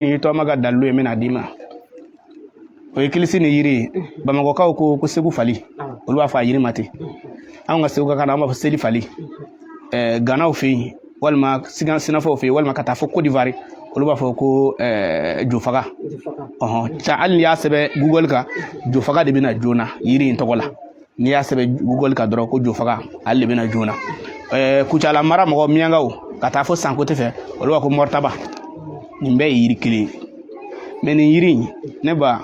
Y'i tɔgɔma ka dalilu ye, n bɛna d'i ma. O ye kilisi ni yiri ye. Bamakɔkaw ko ko segu fali, olu b'a fɔ a yiri ma ten. Anw ka segu ka kan na, an b'a fɔ seli fali. Ganaw fɛ yen, walima sinafɔw fɛ yen, walima ka taa fɔ Côte d'Ivoire, olu b'a fɔ ko jofaga. Ɔhɔn, ca hali n'i y'a sɛbɛn Google kan, jofaga de bɛna joona yiri in tɔgɔ la. N'i y'a sɛbɛn Google kan dɔrɔn ko jofaga, ale de bɛna joona. Kucala mara mɔgɔ, miyankaw, ka taa fo Sankote fɛ, olu b'a ko mɔritaba. Nin bɛɛ ye yiri kelen ye. Mais nin yiri in, ne ba,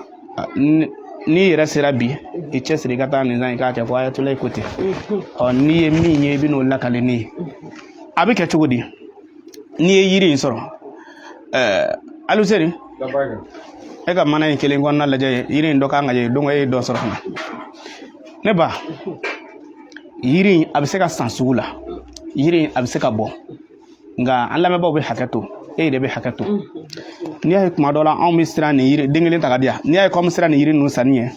n'i yɛrɛ sera bi, i cɛsiri i ka taa nin san, i k'a kɛ ko ayatollah ko ten. Ɔ, n'i ye min ye, i bɛ n'o lakale ne ye. A bɛ kɛ cogo di? N'i ye yiri in sɔrɔ, Aluseni, e ka mana in kelen kɔnɔna lajɛ, yiri in dɔ kan ka ye donc e ye dɔ sɔrɔ ka na. Ne ba, yiri in a bɛ se ka san sugu la, yiri in a bɛ se ka bɔ, nka an lamɛnbaaw bɛ hakɛ to, e yɛrɛ bɛ hakɛ to. N'i y'a ye kuma dɔ la anw bɛ siran nin yiri den kelen ta ka di yan, n'i y'a ye k'anw bɛ siran nin yiri ninnu sanni ɲɛ,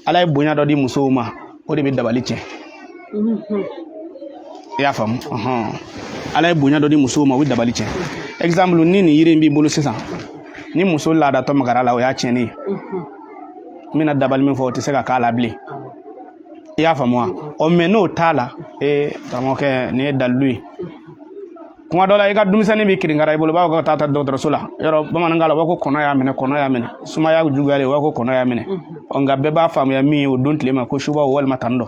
Ala ye bonya dɔ di musow ma, o de bɛ dabali tiɲɛ. I y'a faamu? Ala ye bonya dɔ di musow ma, o bɛ dabali tiɲɛ. Exemple, ni nin yiri in b'i bolo sisan, ni muso laadatɔ magara la, o y'a tiɲɛnen ye. N bɛna dabali min fɔ, o tɛ se ka k'a la bilen. I y'a faamu wa? Ɔ, mais n'o t'a la, ee karamɔgɔkɛ, nin ye dalilu ye. Kuma dɔ la, i ka denmisɛnnin bɛ kirinkara i bolo, i b'a fɔ ko taa ta dɔgɔtɔrɔso la. Yɔrɔ bamanankan la, u b'a fɔ ko kɔnɔ y'a minɛ, kɔnɔ y'a minɛ, sumaya juguyalen, u b'a fɔ ko kɔnɔ y'a minɛ. Ɔ, nka bɛɛ b'a faamuya min ye o don tile ma ko subaw walima tan dɔ,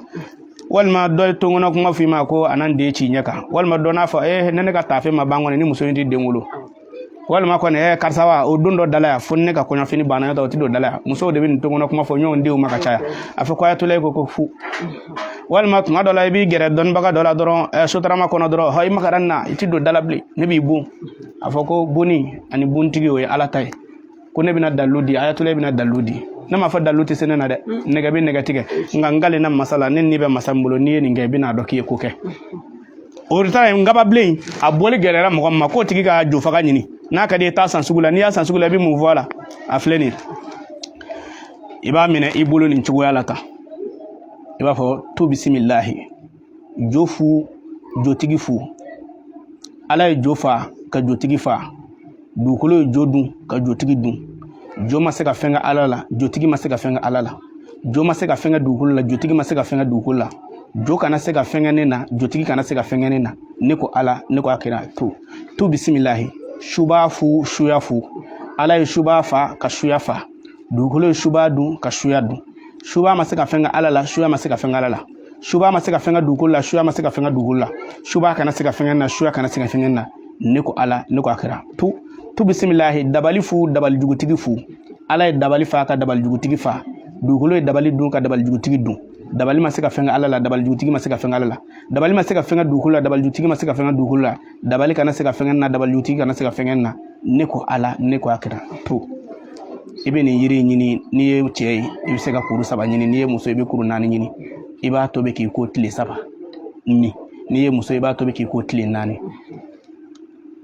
walima dɔ ye tonkɔnɔ kuma f'i ma ko a n'an den ci ɲɛ kan, walima dɔ n'a fɔ ee ne ka taafe ma ban kɔni, ni muso in tɛ den wolo, walima kɔni karisa wa o don dɔ dala yan fo ni ne ka kɔɲɔfini banna, n'o tɛ o tɛ don dala yan. Musow de bɛ nin tonkɔnɔ kuma fɔ ɲɔgɔn denw ma ka caya, a fɔ ko ayatollah ko ko fu. Walima tuma dɔ la, i b'i gɛrɛ dɔnnibaga dɔ la dɔrɔn, sotarama kɔnɔ dɔrɔn, hɔ, i magara nin na, i ti don dala bilen, ne b'i bon. A fɔ ko bonni ani bontigi, o ye Ala ta ye. Ko ne bɛna dalilu di, ayatollah bɛna dalilu di. Ne m'a fɔ dalilu tɛ se ne na dɛ, nɛgɛ bɛ nɛgɛ tigɛ, nka n kalenna masa la, ne ni bɛ masa min bolo, n'i ye nin kɛ, i bɛna dɔn k'i ye ko kɛ. O ta ye ngababilen, a bɔli gɛlɛyara mɔgɔ min ma, k'o tigi ka jofaga ɲini. N'a ka di i t'a san sugu la. N'i y'a san sugu la, i bɛ mun fɔ a la? A filɛ nin ye, i b'a minɛ i bolo nin cogoya la tan, i b'a fɔ to bisimilahi, jo fu, jotigi fu. Ala ye jo fa ka jotigi fa, dugukolo ye jo dun ka jotigi dun. Jo ma se ka fɛn kɛ Ala la, jotigi ma se ka fɛn kɛ Ala la. Jo ma se ka fɛn kɛ dugukolo la, jotigi ma se ka fɛn kɛ dugukolo la. Jo kana se ka fɛn kɛ ne na, jotigi kana se ka fɛn kɛ ne na. Ne ko Ala, ne ko a kira. To to bisimilahi, suba fu, suya fu. Ala ye suba fa ka suya fa, dugukolo ye suba dun ka suya dun. Suba ma se ka fɛn kɛ Ala la, suya ma se ka fɛn kɛ Ala la. Suba ma se ka fɛn kɛ dugukolo la, suya ma se ka fɛn kɛ dugukolo la. Suba kana se ka fɛn kɛ na, suya kana se ka fɛn kɛ na. Ne ko Ala, ne ko a kira. To to bisimilahi, dabali fu, dabali jugutigi fu. Ala ye dabali fa ka dabali jugutigi fa, dugukolo ye dabali dun ka dabali jugutigi dun. Dabali ma se ka fɛn kɛ Ala la, dabali jugutigi ma se ka fɛn kɛ Ala la. Dabali ma se ka fɛn kɛ dugukolo la, dabali jugutigi ma se ka fɛn kɛ dugukolo la. Dabali kana se ka fɛn kɛ na, dabali jugutigi kana se ka fɛn kɛ na. Ne ko Ala, ne ko a kira. To i bɛ nin yiri ɲini. N'i ye cɛ ye, i bɛ se ka kuru 3 ɲini. N'i ye muso ye, i bɛ kuru 4 ɲini. I b'a tobi k'i ko tile 3. Ni n'i ye muso ye, i b'a tobi k'i ko tile 4.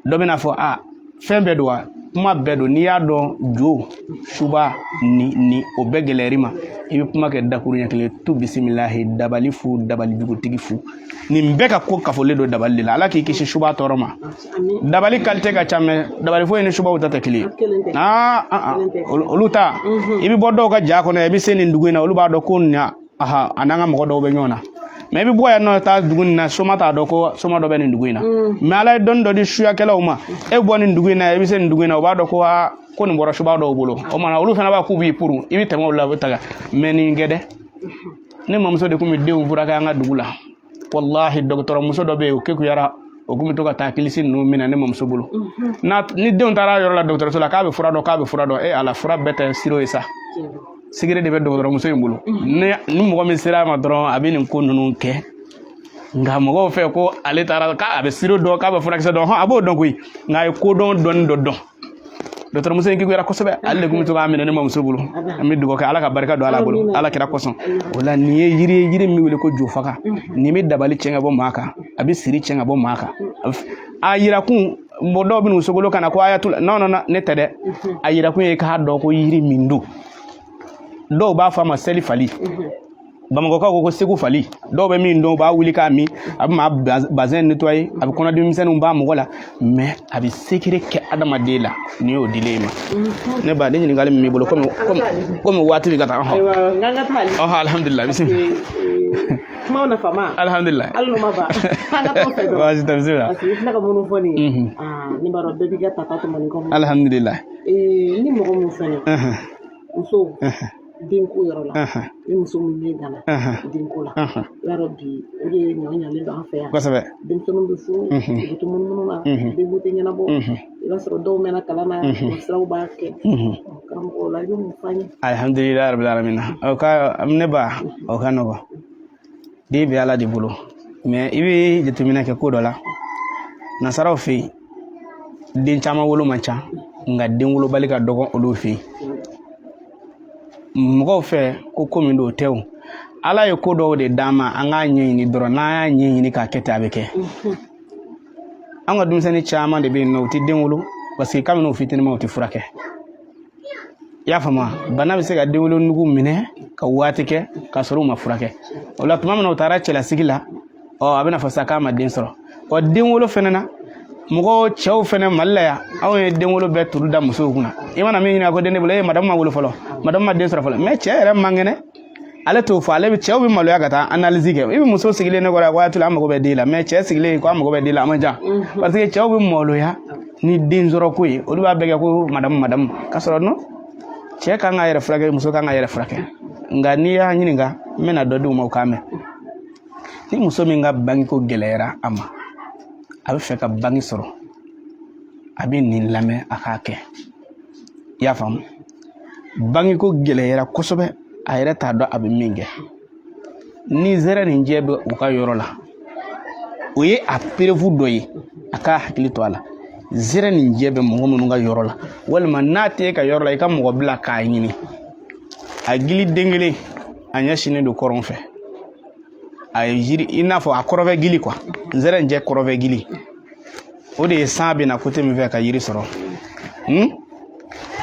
Dɔ bɛna fɔ a fɛn bɛɛ don wa? Kuma bɛɛ don. N'i y'a dɔn jo suba ni o bɛɛ gɛlɛyar'i ma, i bɛ kuma kɛ dakuruɲɛ kelen. Tu bisimilahi, dabali fu, dabali jugutigi fu. Nin bɛɛ ka ko kafolen don dabali de la. Ala k'i kisi suba tɔɔrɔ ma. Dabali qualité ka ca, mais dabali foyi ni subaw ta tɛ kelen ye. Olu ta, i bɛ bɔ dɔw ka ja kɔnɔ, i bɛ se nin dugu in na, olu b'a dɔn ko nin, aha, a n'an ka mɔgɔ dɔw bɛ ɲɔgɔn na. Mais i bɛ bɔ yan nɔ taa dugu nin na, soma t'a dɔn ko soma dɔ bɛ nin dugu in na. Mais Ala ye dɔnni dɔ di suyakɛlaw ma. E bɔ nin dugu in na, i bɛ se nin dugu in na, u b'a dɔn ko aa, ko nin bɔra suba dɔw bolo. O mana, olu fana b'a k'u b'i puru, i bɛ tɛmɛ olu la, u bɛ taga. Mais nin kɛ dɛ, ne mamuso de tun bɛ denw furakɛ an ka dugu la. Walahi, dɔgɔtɔrɔ muso dɔ bɛ yen, o kekuyara, o tun bɛ to ka taa kilisi ninnu minɛ ne mamuso bolo. N'a ni denw taara yɔrɔ la dɔgɔtɔrɔso la, k'a bɛ fura dɔn, k'a bɛ fura dɔn. E Ala, fura bɛɛ tɛ siro ye sa, sigiri de bɛ dɔgɔtɔrɔmuso in bolo. Ni mɔgɔ min sera a ma dɔrɔn, a bɛ nin ko ninnu kɛ. Nka mɔgɔw fɛ ko ale taara k'a bɛ siro dɔn, k'a bɛ furakisɛ dɔn, hɔn, a b'o dɔn koyi, nka a ye kodɔn dɔnni dɔ dɔn. Dɔgɔtɔrɔmuso in kekuyara kosɛbɛ, ale de tun bɛ to k'a minɛ ne mamuso bolo. An bɛ dugawu kɛ, Ala ka barika don Ala bolo, Ala kira kosɔn. O la, nin ye yiri ye, yiri min wele ko jofaga. Nin bɛ dabali tiɲɛ ka bɔ maa kan, a bɛ siri tiɲɛ ka bɔ maa kan. A yirakun mɔgɔ dɔw bɛ n'u sogolo ka na ko ayatula. Non, non, non, ne tɛ dɛ. A yirakun ye k'a dɔn ko yiri min don. Dɔw b'a fɔ a ma seli fali. Bamakɔkaw ko ko segu fali, dɔw bɛ min dɔn, u b'a wuli k'a min, a bɛ maa bazɛn nettoyer, a bɛ kɔnɔdimi misɛnninw b'a mɔgɔ la, mais a bɛ secret kɛ adamaden la. Nin y'o dilen ma. Ne ba, ni ɲininkali min b'i bolo, komi waati bɛ ka taa. Ɔhɔn, alhamdulilah, bisimila. Kumaw nafama. Alhamdulilah. Hali n'o ma ban, an ka t'o fɛ dɔrɔn. Baasi tɛ, bisimila. Parce que i filɛ ka minnu fɔ nin ye, ne b'a dɔn bɛɛ b'i ka tata tɔmɔ nin kɔnɔ. Alhamdulilah. Ni mɔgɔ min fɛnɛ muso denko yɔrɔ la, ni muso min ɲɛ gana denko la, i b'a dɔn bi o de ye ɲɔ ɲalen don an fɛ yan. Denmisɛnninw bɛ furu, u bɛ to munumunu na, denko tɛ ɲɛnabɔ. I b'a sɔrɔ dɔw mɛnna kalan na, o siraw b'a kɛ. Karamɔgɔ, o la i bɛ mun f'an ye? Alhamdulilah rabbil alamin. O ka ne ba, o ka nɔgɔn, den bɛ Ala de bolo, mais i bɛ jateminɛ kɛ ko dɔ la. Nasaraw fɛ yen, den caman wolo man ca, nka den wolobali ka dɔgɔ olu fɛ yen. Mɔgɔw fɛ ko ko min don, o tɛ. O Ala ye ko dɔw de d'an ma, an k'a ɲɛɲini dɔrɔn. N'an y'a ɲɛɲini k'a kɛ ten, a bɛ kɛ. An ka denmisɛnnin caman de bɛ yen nɔ, u tɛ den wolo parce que kabini u fitinin ma, u tɛ furakɛ. I y'a faamu? Bana bɛ se ka den wolonugu minɛ ka waati kɛ k'a sɔrɔ u ma furakɛ. O la, tuma min na u taara cɛlasigi la, ɔ a bɛna fɔ sa k'a ma den sɔrɔ. Ɔ den wolo fɛnɛ na, mɔgɔw cɛw fɛnɛ Mali la yan, anw ye den wolo bɛɛ turu da musow kunna. I mana min ɲininka ko den ne bolo, e madamu ma wolo fɔlɔ, madamu ma den sɔrɔ fɔlɔ. Mais cɛ yɛrɛ man kɛnɛ, ale t'o fɔ. Ale bɛ cɛw bɛ maloya ka taa analyse kɛ. I bɛ muso sigilen ne kɔrɔ waati la, an mago bɛ den la, mais cɛ sigilen ko an mago bɛ den la, a man ca, parce que cɛw bɛ maloya ni den sɔrɔ ko ye. Olu b'a bɛɛ kɛ ko madamu madamu, k'a sɔrɔ non, cɛ kan k'a yɛrɛ furakɛ, muso kan k'a yɛrɛ furakɛ. Nka n'i y'a ɲininka, n bɛna dɔ di u ma, u k'a mɛn. Ni muso min ka bangeko gɛlɛyara a ma, a bɛ fɛ ka bange sɔrɔ, a bɛ nin lamɛn, a k'a kɛ. I y'a faamu? Bangeko gɛlɛyara kosɛbɛ, a yɛrɛ t'a dɔn a bɛ min kɛ. Ni zɛrɛninjɛ bɛ u ka yɔrɔ la, o ye a preuve dɔ ye, a k'a hakili to a la. Zɛrɛninjɛ bɛ mɔgɔ minnu ka yɔrɔ la, walima n'a tɛ e ka yɔrɔ la, i ka mɔgɔ bila k'a ɲini. A gili den kelen, a ɲɛsinnen don kɔrɔn fɛ, a ye jiri i n'a fɔ a kɔrɔfɛ gili quoi, zɛrɛnjɛ kɔrɔfɛ gili, o de ye san bɛna côté min fɛ ka yiri sɔrɔ.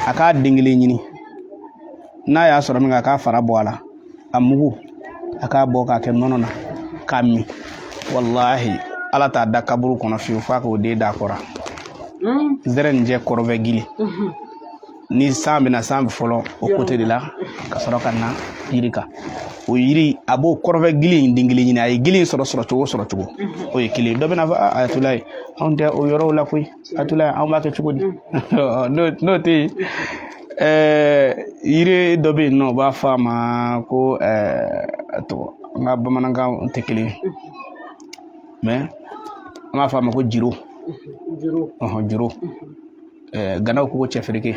A k'a den kelen ɲini, n'a y'a sɔrɔ min, a k'a fara bɔ a la, a mugu, a k'a bɔ k'a kɛ nɔnɔ na k'a min. Walahi, Ala t'a da kaburu kɔnɔ fiyewu f'a k'o den d'a kɔrɔ. Zɛrɛnjɛ kɔrɔfɛ gili, ni san bɛna, san bɛ fɔlɔ o côté de la ka sɔrɔ ka na yiri kan. O yiri, a b'o kɔrɔfɛ gili in den kelen ɲini. A ye gili in sɔrɔ sɔrɔ cogo sɔrɔ cogo, o ye kelen ye. Dɔ bɛna fɔ a Ayatulayi, anw tɛ o yɔrɔw la koyi. Ayatulayi, anw b'a kɛ cogo di? N'o tɛ yen, yiri dɔ bɛ yen nɔ, u b'a fɔ a ma ko a tɔgɔ, an ka bamanankan tɛ kelen ye, mais an b'a fɔ a ma ko jiro. Ɔhɔn, jiro. Ganaw ko ko cɛfirike,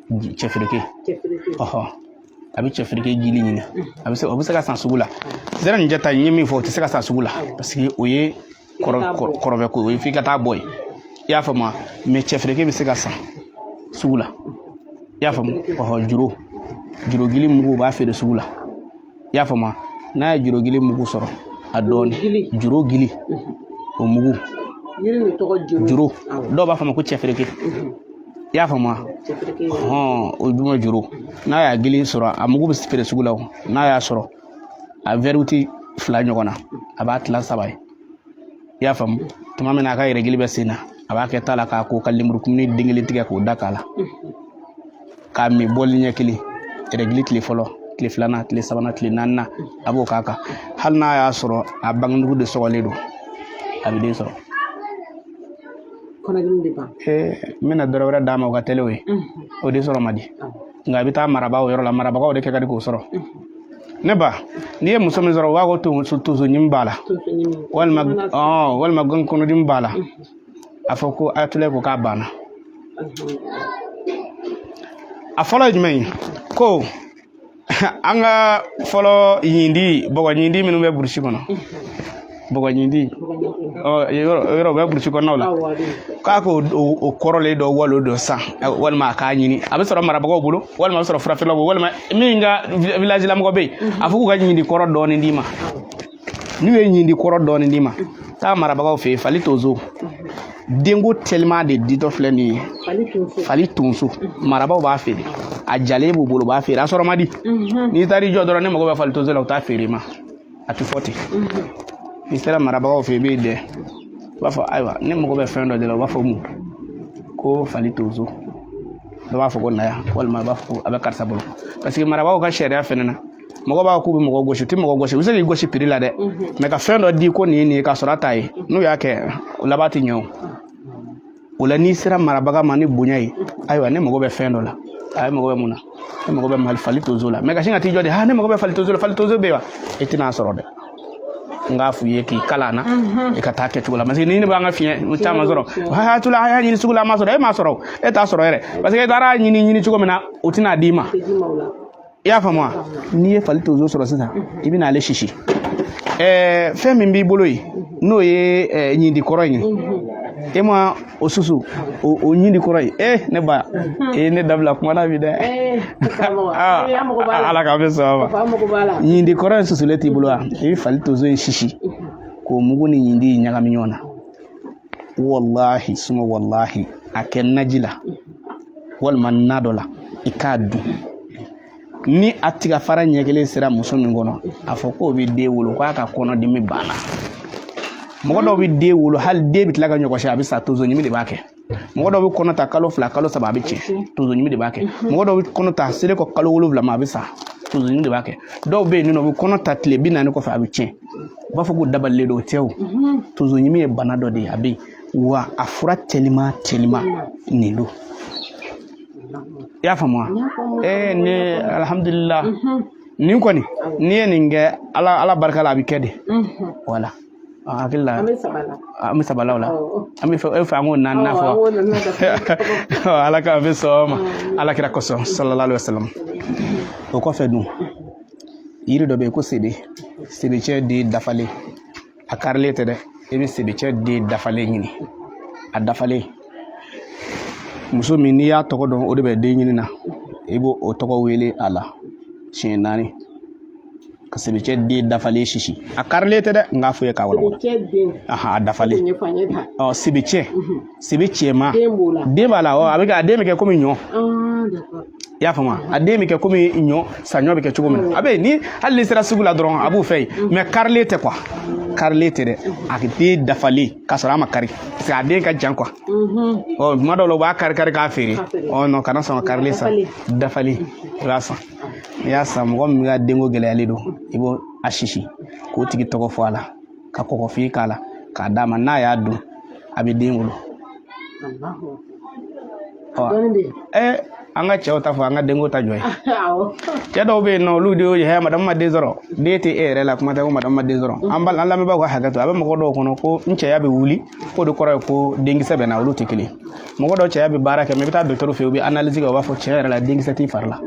cɛfirike. Ɔhɔ, a bɛ cɛfirike gili ɲini, a bɛ se, o bɛ se ka san sugu la. Zɛrɛninjɛ ta n ye min fɔ, o tɛ se ka san sugu la, parce que o ye kɔrɔfɛ ko, o ye f'i ka taa bɔ yen. I y'a faamu? Mais cɛfirike bɛ se ka san sugu la. I y'a faamu? Ɔhɔ, juro, jurogili mugu, u b'a feere sugu la. I y'a faamu? N'a ye jurogili mugu sɔrɔ, a dɔɔni, jurogili o mugu, juro, dɔw b'a fɔ a ma ko cɛfirike. I y'a faamu? Hɔn, o dun juro, n'a y'a gili sɔrɔ, a mugu bɛ feere sugu la. O n'a y'a sɔrɔ a wɛriwiti 2 ɲɔgɔn na, a b'a tila 3 ye. I y'a faamu? Tuma min na a ka yɛrɛgili bɛ sen na, a b'a kɛ ta la k'a ko ka lemurukumuni den kelen tigɛ k'o da k'a la k'a min bɔli ɲɛ kelen. Yɛrɛgili tile fɔlɔ, tile filanan, tile sabanan, tile naaninan, a b'o k'a kan. Hali n'a y'a sɔrɔ a bangenugu de sɔgɔlen don, a bɛ den sɔrɔ. Kɔnɔdimi bɛ ban. N bɛna dɔ wɛrɛ d'a ma, o ka teli o ye. O de sɔrɔ man di, nka a bɛ taa marabagaw yɔrɔ la, marabagaw de kɛ ka di k'o sɔrɔ. Ne ba, n'i ye muso min sɔrɔ, u b'a ko tonso ɲimi b'a la, walima walima kɔnɔdimi b'a la, a fɔ ko Ayatulayi ko k'a banna. A fɔlɔ ye jumɛn ye? Ko an ka fɔlɔ ɲindi, bɔgɔ ɲindi minnu bɛ burusi kɔnɔ, bɔgɔ ɲindi, yɔrɔ bɛ burusi kɔnɔnaw la, k'a k'o o kɔrɔlen dɔ walo dɔ san, walima a k'a ɲini, a bɛ sɔrɔ marabagaw bolo, walima a bɛ sɔrɔ furafeerelaw bolo, walima min ka village la mɔgɔ bɛ yen, a fɔ k'u ka ɲindi kɔrɔ dɔɔnin d'i ma. N'u ye ɲindi kɔrɔ dɔɔnin d'i ma, taa marabagaw fɛ yen, fali tozo. Denko teliman de ditɔ filɛ nin ye. Fali tonso, marabaw b'a feere, a jalen b'u bolo, u b'a feere, a sɔrɔ man di. N'i taar'i jɔ dɔrɔn, ne mago bɛ fali tonso la, u t'a feere i ma, a tɛ fɔ ten. N'i sera marabagaw fɛ, i b'i dɛ, u b'a fɔ ayiwa, ne mago bɛ fɛn dɔ de la. U b'a fɔ mun? Ko fali tonso. Dɔ b'a fɔ ko na yan, walima a b'a fɔ ko a bɛ karisa bolo, parce que marabagaw ka sariya fɛnɛ na, mɔgɔ b'a fɔ k'u bɛ mɔgɔ gosi, u tɛ mɔgɔ gosi, u bɛ se k'i gosi prix la dɛ, mais ka fɛn dɔ di ko nin ye nin ye, k'a sɔrɔ a t'a ye, n'u y'a kɛ, o laban tɛ ɲɛ. O la, n'i sera marabaga ma ni bonya ye, ayiwa, ne mago bɛ fɛn dɔ la. A ye mago bɛ mun na? Ne mago bɛ mali fali tonso la. Mais ka sin ka t'i jɔ de, ha, ne mago bɛ fali tonso la, fali tonso bɛ yen wa? E tɛna sɔrɔ dɛ. N k'a f'u ye k'i kalan na, i ka taa kɛcogo la, parce que ni ne b'an ka fiɲɛ caman sɔrɔ, ha, tula an y'a ɲini sugu la, a ma sɔrɔ. E m'a sɔrɔ, e t'a sɔrɔ yɛrɛ, parce que e taara ɲini ɲini cogo min na, o tɛna d'i ma. I y'a faamu wa? N'i ye fali tonso sɔrɔ sisan, i bɛna ale sisi. Fɛn min b'i bolo yen, n'o ye ɲindi kɔrɔ in ye, e ma o susu, o ɲindi kɔrɔ ye. Ne ba, e ne dabila kuma na bi dɛ. Ala k'an bɛ sɔn ma. Ɲindi kɔrɔ in susulen t'i bolo wa? I bɛ fali tonso in sisi k'o mugu ni ɲindi in ɲagami ɲɔgɔn na. Walahi suma walahi, a kɛ naji la walima na dɔ la, i k'a dun. Ni a tiga fara ɲɛ kelen sera muso min kɔnɔ, a fɔ k'o bɛ den wolo, k'a ka kɔnɔdimi banna. Mɔgɔ dɔw bɛ den wolo, hali den bɛ tila ka ɲɔgɔsi, a bɛ sa, tonsoɲimi de b'a kɛ. Mɔgɔ dɔw bɛ kɔnɔ ta kalo 2, kalo 3, a bɛ tiɲɛ, tonsoɲimi de b'a kɛ. Mɔgɔ dɔw bɛ kɔnɔ ta, a selen kɔ kalo 7 ma, a bɛ sa, tonsoɲimi de b'a kɛ. Dɔw bɛ yen nɔ, u bɛ kɔnɔ ta tile 40 kɔfɛ, a bɛ tiɲɛ, u b'a fɔ ko dabalilen don. O tɛ o, tonsoɲimi ye bana dɔ de ye, a bɛ yen wa, a fura telima telima nin don. I y'a faamu wa? Ne alhamdulillah, nin kɔni, n'i ye nin kɛ, ala barika la, a bɛ kɛ de. Wala hakili la, an bɛ sabala o la, an bɛ fɛ e fɛ an k'o naani fɔ. Ala k'an bɛ sɔn ma, ala kira kosɔn, sallallahu alaihi wasallam. O kɔfɛ dun, yiri dɔ bɛ yen ko sebe, sebecɛ den dafalen, a karilen tɛ dɛ. I bɛ sebecɛ den dafalen ɲini, a dafalen. Muso min n'i y'a tɔgɔ dɔn, o de bɛ den ɲini na, i b'o o tɔgɔ wele a la siɲɛ 4, ka sebecɛ den dafalen sisi. A karilen tɛ dɛ, n k'a fɔ ye k'a walawala. A dafalen. Ɔ, sebecɛ, sebe cɛman, den b'a la. Ɔ, a bɛ kɛ, a den bɛ kɛ komi ɲɔ. I y'a faamu? A den bɛ kɛ komi ɲɔ, saɲɔ bɛ kɛ cogo min na. A bɛ ni hali n'i sera sugu la dɔrɔn, a b'o fɛ yen. Mais karilen tɛ quoi, karilen tɛ dɛ, a den dafalen k'a sɔrɔ a ma kari, parce que a den ka jan quoi. Ɔ, tuma dɔw la, u b'a kari kari k'a feere. Ɔ non, kana sɔn ka karilen san, dafalen i b'a san. N'i y'a san, mɔgɔ min ka denko gɛlɛyalen don, i b'o a sisi k'o tigi tɔgɔ fɔ a la, ka kɔkɔfin k'a la, k'a d'a ma. N'a y'a dun, a bɛ den wolo. Ɔ, an ka cɛw ta fɔ, an ka denko ta jɔ ye. Cɛ dɔw bɛ yen nɔ, olu de y'o ye, hɛ, madamu ma den sɔrɔ, den tɛ e yɛrɛ la, kuma tɛ ko madamu ma den sɔrɔ. An ba, an lamɛnbagaw ka hakɛ to, a bɛ mɔgɔ dɔw kɔnɔ ko n cɛya bɛ wuli, k'o de kɔrɔ ye ko denkisɛ bɛ na. Olu tɛ kelen. Mɔgɔ dɔw cɛya bɛ baara kɛ, mais i bɛ taa dɔgɔtɔrɔ fɛ yen, u bɛ analyse kɛ, u b'a fɔ cɛ yɛrɛ la denkisɛ t'i fari la.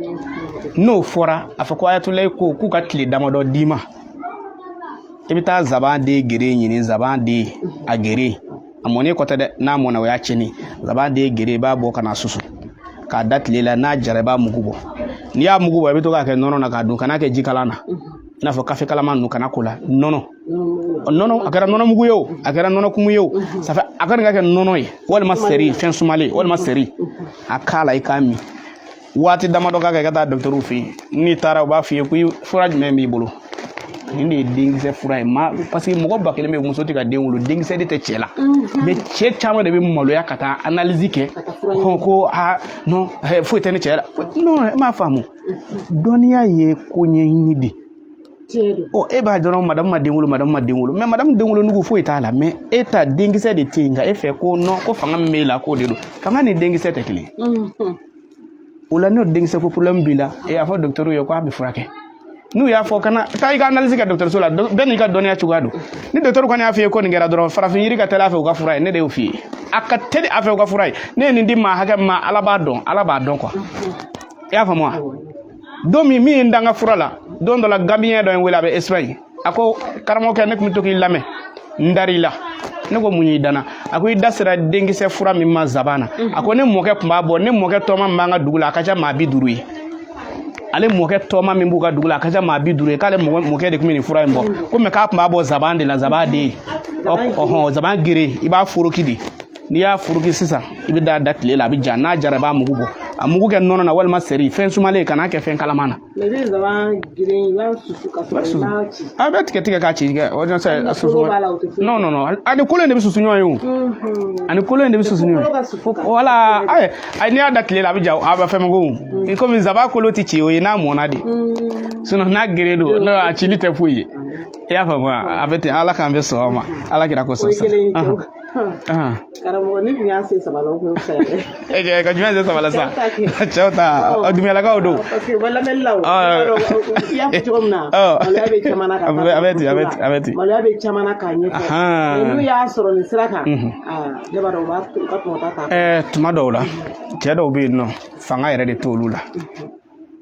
N'o fɔra, a fɔ ko ayatulayi ko k'u ka tile damadɔ d'i ma, i bɛ taa zaban den gere ɲini, zaban den a gere, a mɔnen kɔ tɛ dɛ, n'a mɔna o y'a tiɲɛni. Zaban den gere, i b'a bɔ ka na susu k'a da tile la, n'a jara, i b'a mugu bɔ. N'i y'a mugu bɔ, i bɛ to k'a kɛ nɔnɔ na k'a dun. Kan'a kɛ ji kalan na, i n'a fɔ kafe kalaman ninnu, kana k'o la. Nɔnɔ, nɔnɔ, a kɛra nɔnɔ mugu ye o, a kɛra nɔnɔ kumu ye o, ça fait a kɔni ka kɛ nɔnɔ ye, walima seri, fɛn sumalen, walima seri, a k'a la, i k'a min. Waati damadɔ ka kɛ, i ka taa dɔgɔtɔrɔw fɛ yen. N'i taara, u b'a f'i ye ko fura jumɛn b'i bolo. Nin de ye denkisɛ fura ye ma, parce que mɔgɔ 1000 bɛ yen, muso tɛ ka den wolo, denkisɛ de tɛ cɛ la. Mais cɛ caman de bɛ maloya ka taa analyse kɛ ko aa non, foyi tɛ ne cɛ la. Non, e m'a faamu, dɔnniya ye ko ɲɛɲini de. Ɔ, e b'a dɔrɔn madamu ma den wolo, madamu ma den wolo, mais madamu den wolonugu foyi t'a la, mais e ta denkisɛ de tɛ yen. Nka e fɛ ko non, ko fanga min b'e la, k'o de don. Fanga ni denkisɛ tɛ kelen. O la, n'o denkisɛ ko problème b'i la, e y'a fɔ dɔgɔtɔrɔw ye k'a bɛ furakɛ. N'u y'a fɔ kana taa i ka analyse kɛ dɔgɔtɔrɔso la, bɛɛ n'i ka dɔnniya cogoya don. Ni dɔgɔtɔrɔ kɔni y'a f'i ye ko nin kɛra dɔrɔn, farafin yiri ka teli a fɛ u ka fura ye. Ne de y'o f'i ye, a ka teli a fɛ u ka fura ye. Ne ye nin di maa hakɛ min ma, ala b'a dɔn, ala b'a dɔn quoi. I y'a faamu wa? Don min min ye n dan ka fura la, don dɔ la, Gambien dɔ ye n wele, a bɛ Espagne. A ko karamɔgɔkɛ, ne tun bɛ to k'i lamɛn, n dar'i la. Ne ko mun y'i danna? A ko i da sera denkisɛ fura min ma zaban na. A ko ne mɔkɛ tun b'a bɔ, ne mɔkɛ tɔma min b'an ka dugu la, a ka ca maa 50 ye. Ale mɔkɛ tɔma min b'u ka dugu la, a ka ca maa 50 ye. K'ale mɔkɛ de tun bɛ nin fura in bɔ ko, mais k'a tun b'a bɔ zaban de la, zaban den. Ɔhɔn, zaban gere, i b'a foroki de. N'i y'a furuki sisan, i bɛ da tile la, a bɛ ja. N'a jara, i b'a mugu bɔ, a mugu kɛ nɔnɔ na walima seri, fɛn sumalen, kan'a kɛ fɛn kalaman na. Mais i bɛ nsaban geren, i b'a susu ka sɔrɔ i m'a ci. A bɛ tigɛ tigɛ k'a ci kɛ o Hali susu. kolo b'a la, o tɛ foyi. Non, non, non, ani kolo in de bɛ susu ɲɔgɔn ye o. Ani kolo in de bɛ susu ɲɔgɔn Kolo ka ye. susu ka. Wala, ayi ayi, n'i y'a da tile la, a bɛ ja, a bɛ fɛn ko komi nsaban kolo tɛ ci, o ye n'a mɔnna de. Sinon n'a geren don, n'o a cili tɛ foyi ye. I y'a faamu wa? A bɛ ten. Ala k'an bɛ sɔn ma, Ala kira ko O sɔn. ye kelen ye cɛw. Karamɔgɔ, ni tun y'a sen saba la, o kun bɛ fisaya dɛ. Ka jumɛn sen saba la sa? Cɛw ta kɛ. Cɛw ta, Dunbiyalakaw don. Parce que u bɛ lamɛnni la o. I b'a dɔn, i y'a fɔ cogo min na, maloya bɛ caman na ka A bɛ ten, a bɛ ten, a bɛ ten. Maloya bɛ caman na k'a ɲɛfɔ. Mais n'u y'a sɔrɔ nin sira kan, aa, ne b'a dɔn u b'a u ka tɔmɔta ta. Tuma dɔw la, cɛ dɔw bɛ yen nɔ, fanga yɛrɛ de t'olu la.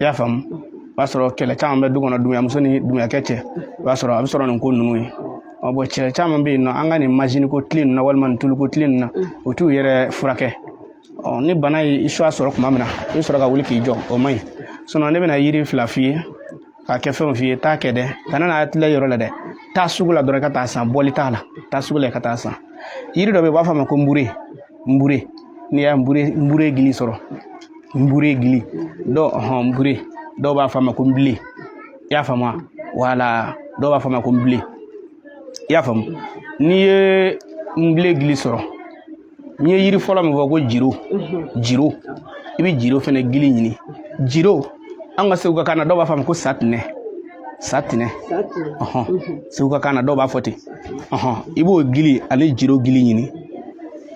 I y'a faamu? O b'a sɔrɔ kɛlɛ caman bɛ du kɔnɔ, Dunbiyamuso ni Dunbiyakɛ cɛ. O b'a sɔrɔ a bɛ sɔrɔ nin ko ninnu ye. Ɔ bɔn, cɛ caman bɛ yen nɔ, an ka nin mazini ko tile ninnu na walima nin tuluko tile ninnu na, u t'u yɛrɛ furakɛ. Ɔ ni bana ye i suya sɔrɔ tuma min na, i bɛ sɔrɔ ka wuli k'i jɔ, o man ɲi. Sinon ne bɛna yiri fila f'i ye k'a kɛ fɛnw f'i ye, taa kɛ dɛ, kana n'a tila yɔrɔ la dɛ. Taa sugu la dɔrɔn, i ka taa san, bɔli t'a la. Taa sugu la, i ka taa san. Yiri dɔ bɛ yen, u b'a fɔ a ma ko nbure. Nbure, n'i y'a nbure, nbure gili sɔrɔ, nbure gili dɔw, ɔhɔn, nbure, dɔw b'a fɔ a ma ko nbilen. I y'a faamu wa? Wala, dɔw b'a fɔ a ma ko nbilen. I y'a faamu? N'i ye nbilen gili sɔrɔ, n ye yiri fɔlɔ min fɔ ko jiro, jiro, i bɛ jiro fɛnɛ gili ɲini. Jiro, an ka Segu ka kan na, dɔw b'a fɔ a ma ko satinɛ, satinɛ. Satinɛ. Ɔhɔn, Segu ka kan na, dɔw b'a fɔ ten. Ɔhɔn, i b'o gili ani jiro gili ɲini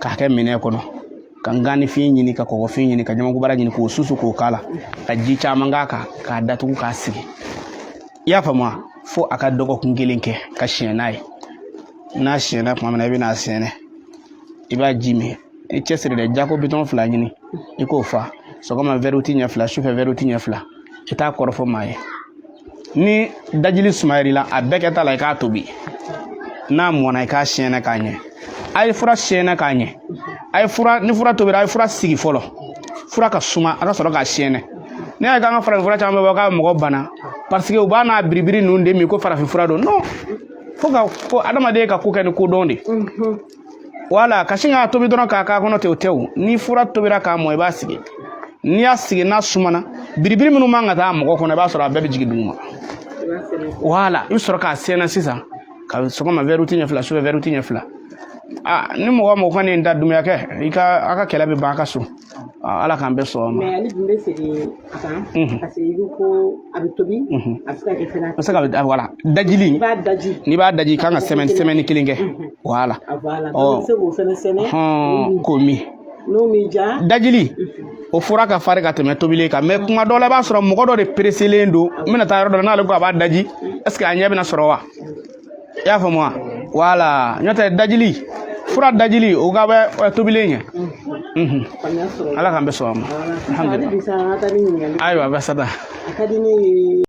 k'a kɛ minɛn kɔnɔ, ka nganifin ɲini, ka kɔgɔfin ɲini, ka ɲamakubara ɲini, k'o susu k'o k'a la, ka ji caman k'a kan, k'a datugu, k'a sigi. I y'a faamu wa? Fo a ka dɔgɔkun kelen kɛ ka siɲɛ n'a ye. N'a siɲɛna tuma min na, i bɛna a sɛnɛ, i b'a ji min. I cɛsiri dɛ, jako bitɔn fila ɲini, i k'o fa sɔgɔma wɛri ɲɛ 2, sufɛ wɛri ɲɛ 2. I t'a kɔrɔfɔ maa ye. Ni dajili sumayar'i la, a bɛɛ kɛ ta la, i k'a tobi. N'a mɔnna, i k'a siyɛnɛ k'a ɲɛ. A ye fura siyɛnɛ k'a ɲɛ. A ye fura, ni fura tobira, a ye fura sigi fɔlɔ, fura ka suma, a ka sɔrɔ k'a siyɛnɛ. Ne y'a ye k'an ka farafin fura caman bɛ bɔ k'a bɛ mɔgɔ bana, parce que u b'a n'a biribiri ninnu de min ko farafin fura don. Non, fo ka ko adamaden ka ko kɛ ni kodɔn de. Wala ka sin k'a tobi dɔrɔn k'a k'a kɔnɔ ten, o tɛ o. Ni fura tobira k'a mɔ, i b'a sigi. N'i y'a sigi, n'a sumana, biribiri minnu man ka taa mɔgɔ kɔnɔ, i b'a sɔrɔ a bɛɛ bɛ jigin duguma. I b'a sɛnɛ. Wala, i bɛ sɔrɔ k'a sɛnɛ sisan, ka sɔgɔma wɛri ɲɛ 2, sufɛ wɛri ɲɛ 2. Aa, ni mɔgɔ mɔgɔ kɔni ye n da Dunbiya kɛ, i ka a ka kɛlɛ bɛ ban a ka so. Aa, Ala k'an bɛɛ sɔn a ma. Mais ale dun bɛ segin a kan. Parce que i ko ko a bɛ tobi. A bɛ se ka kɛ fɛnɛ. A bɛ se ka, wala, dajili. I b'a daji. N'i b'a daji, i kan ka semaine kelen kɛ. Wala. A voilà. Donc i bɛ se k'o fɛnɛ sɛnɛ. Hɔn, k'o min. N'o m'i diya. Dajili o fura ka farin ka tɛmɛ tobilen kan, mais kuma dɔ la, i b'a sɔrɔ mɔgɔ dɔ de pereselen don, n bɛna taa yɔrɔ dɔ la, n'ale ko a b'a daji, est ce que a ɲɛ bɛna sɔrɔ wa? I y'a faamu wa? Wala, n'o tɛ dajili, fura dajili, o ka bɛ tobilen ɲɛ. Faamuya sɔrɔ. Ala k'an bɛ sɔn a ma. Voilà. Sisan hali bi sa, an ka taa ni ɲininkali. Ayiwa, basa. A ka di ne ye.